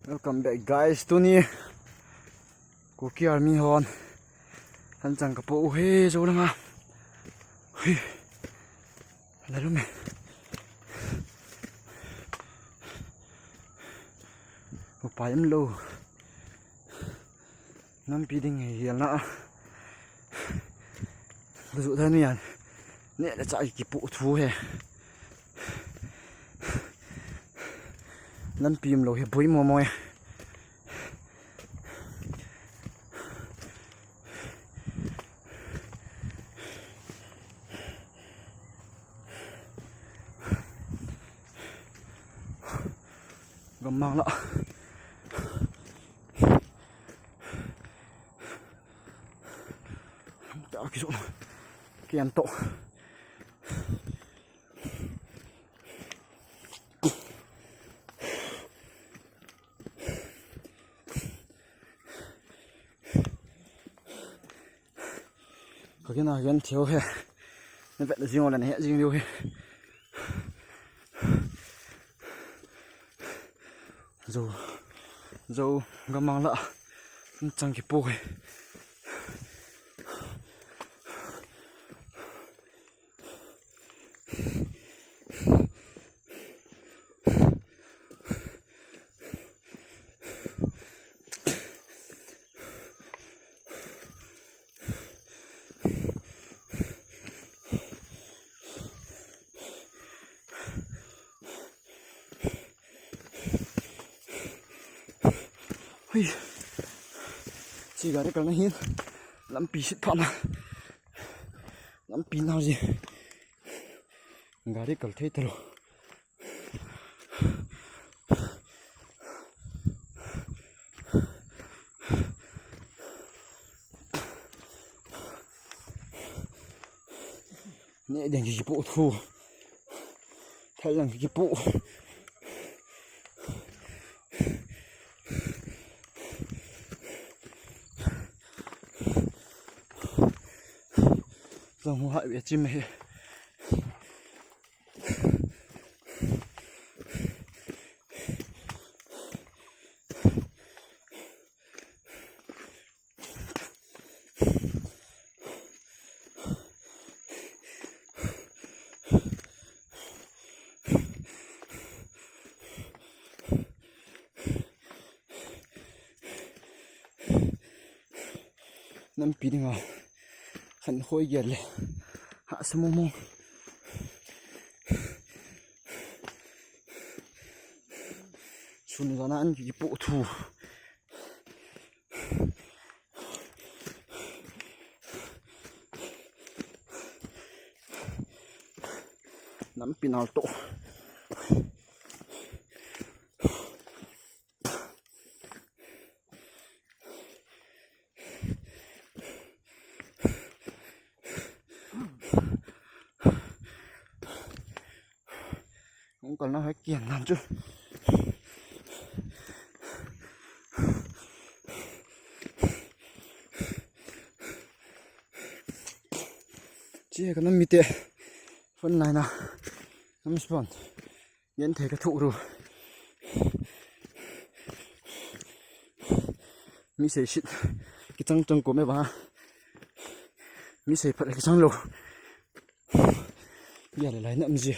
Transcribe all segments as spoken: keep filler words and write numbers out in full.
Welcome back, guys. Tuni Kuki Army hon an chang kapo u hi, jou langa. Hui. Lalu me. Upai umlou. Nampi ding hi hial na. Kajoh thei nu yan. Neh le chah kipoh thu hi. Nampi umlou hi boi momo e. Gammang lah. Ta kisu. Kian to. Ka kina gen thiu hi. Na vet jing u le na he jing diu hi. Jou, jou, gamang lah. Chang kipoh hi. Hui. Chi gari kalna hin lampi sit pha na. Lampi nao ji. Gari kal thei talou. Neh ding kipoh thu. Thal lang kipoh. Jong hu hai ve chim he. Nampi dinga khan hoi gel le. Hahsa mong mong. Sun jana an kipoh thu. Nampi nal to. Hung kalna hai kian nan chu. Chi he ka nam mite. Front line a. Nam spawn. Ngen thei ka thuh ru. Mi sei sit. Kichang chang ko me ba. Mi sei phat kichang lou. Bia le lai nam ji.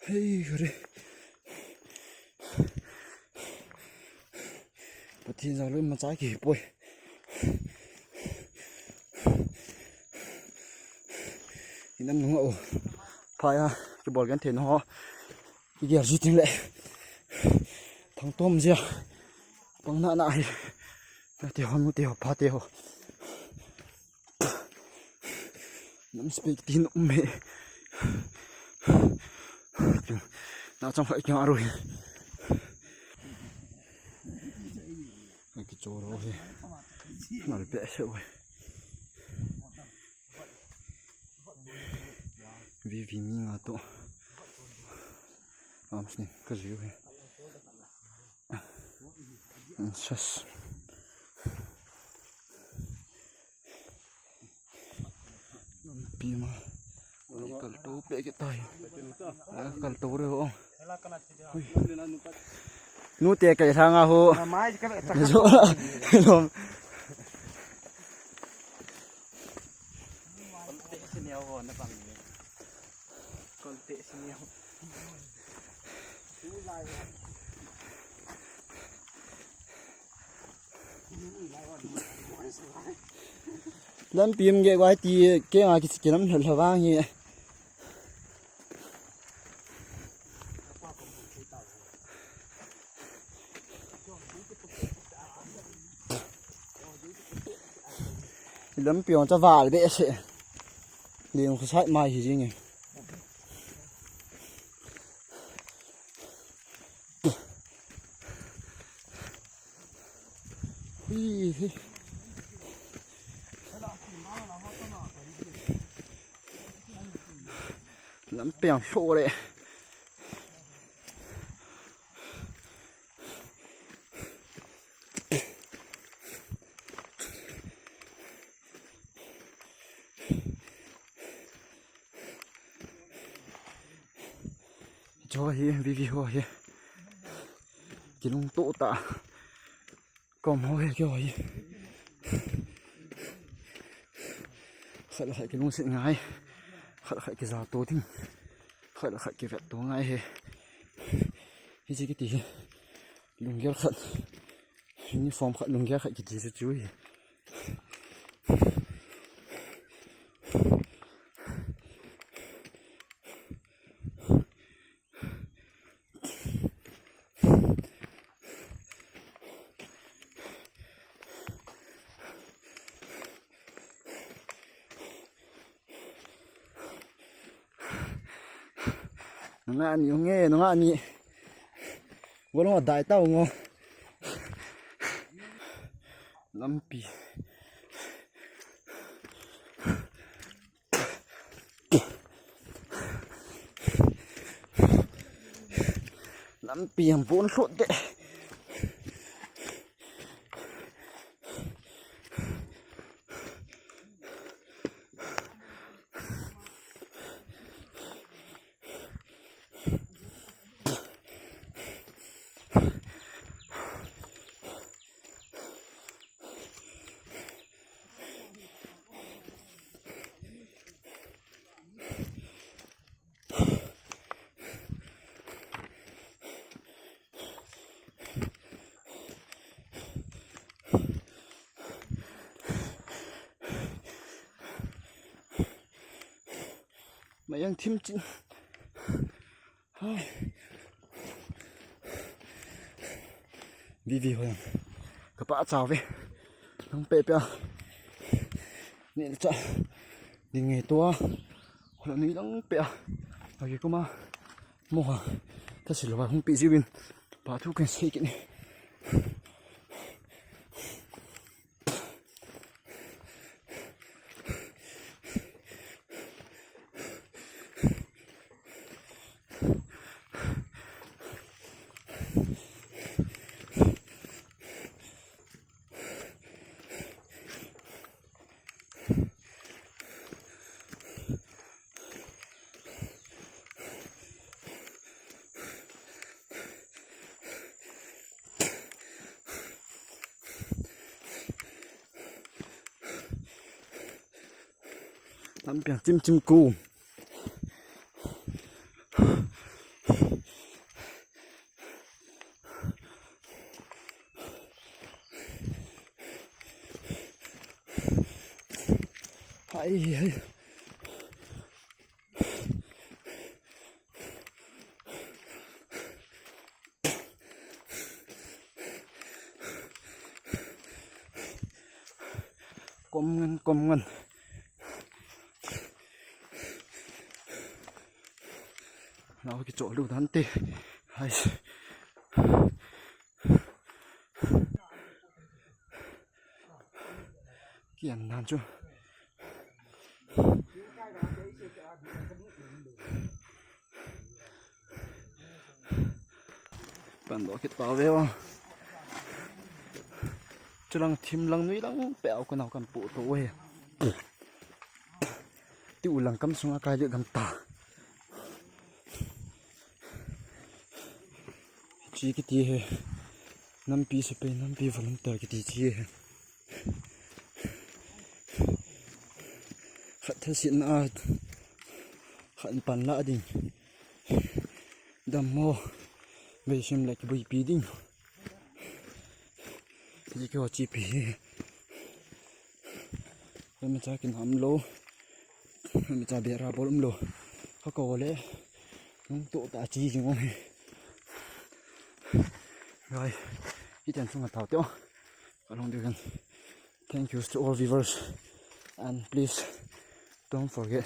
Hei, hore. Pathen jal lou imacha kipoi. Inam nunga o. Phai a, kibol genthei na ho. Kigel ji ting le. Thangtom jia. Pang na na hi. Nate ho, nute ho, phate ho. Nam spek tin um he. Na chang khai kya ro he. Kichoro he. Nal pe se we. Vivi mi nga to. Am sini ka jiu he. Sas. Pi ma. Kal to pe ke tai. Kal to re ho. Ui. Nu te kai thanga ho. Zo. Lom. Lampi um ge wai ti ke nga ki ki lam hlo hlo vang hi. Lampi ong cha val be se. Ling khu sai mai hi jing e. Hi, hi. Lampi ang hlo le. Cho hi, Vivi ho hi. Kilungto ta. Kom ho hi, keiho hi. Khat le khat kilungset ngai. Khat le khat kijato ding. Khat le khat kivetto ngai hi. Hiche kiti hi. Lunggel khat. Uniform khat, lunggel khat kiti chu chu hi. Nunga ni unge, nunga ni. Walo dai tau ngo. Lampi. Lampi ang bon hlut de. Mayang thim chin. Hai. Vivi ho. Ka pa cha ve. Nang pe pe. Ni cha. Ni nge to. Ho ni lang pe. Agi kuma. Mo ha. Ta silo ba hung pe jiwin. Pa thu kan sei kini. Lampi ang chim chim ku. Hai, hai. Kom ngan, kom ngan. Nau kicho lu dan te. Hai. Kian nan chu. Pan do kit ta ve o. Chulang thim lang nui lang pe au ka nau kan pu to ve. Ti u lang kam sunga kai le gam ta. Chi kiti he. Nampi sepai, nampi volunteer kiti chi he. Khat thasitna a, khat pan la ding. Dammo, beisem le kibuipi ding. Ji kiho chipi. Hemi cha kinam lo. Hemi cha bera bol um lo. Ka ko le. Nung to ta chi jing ong he. Rai. Hiten sunga tao teo. Ka long ding. Thank yous to all viewers. And please don't forget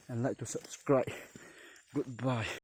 and like to subscribe. Goodbye.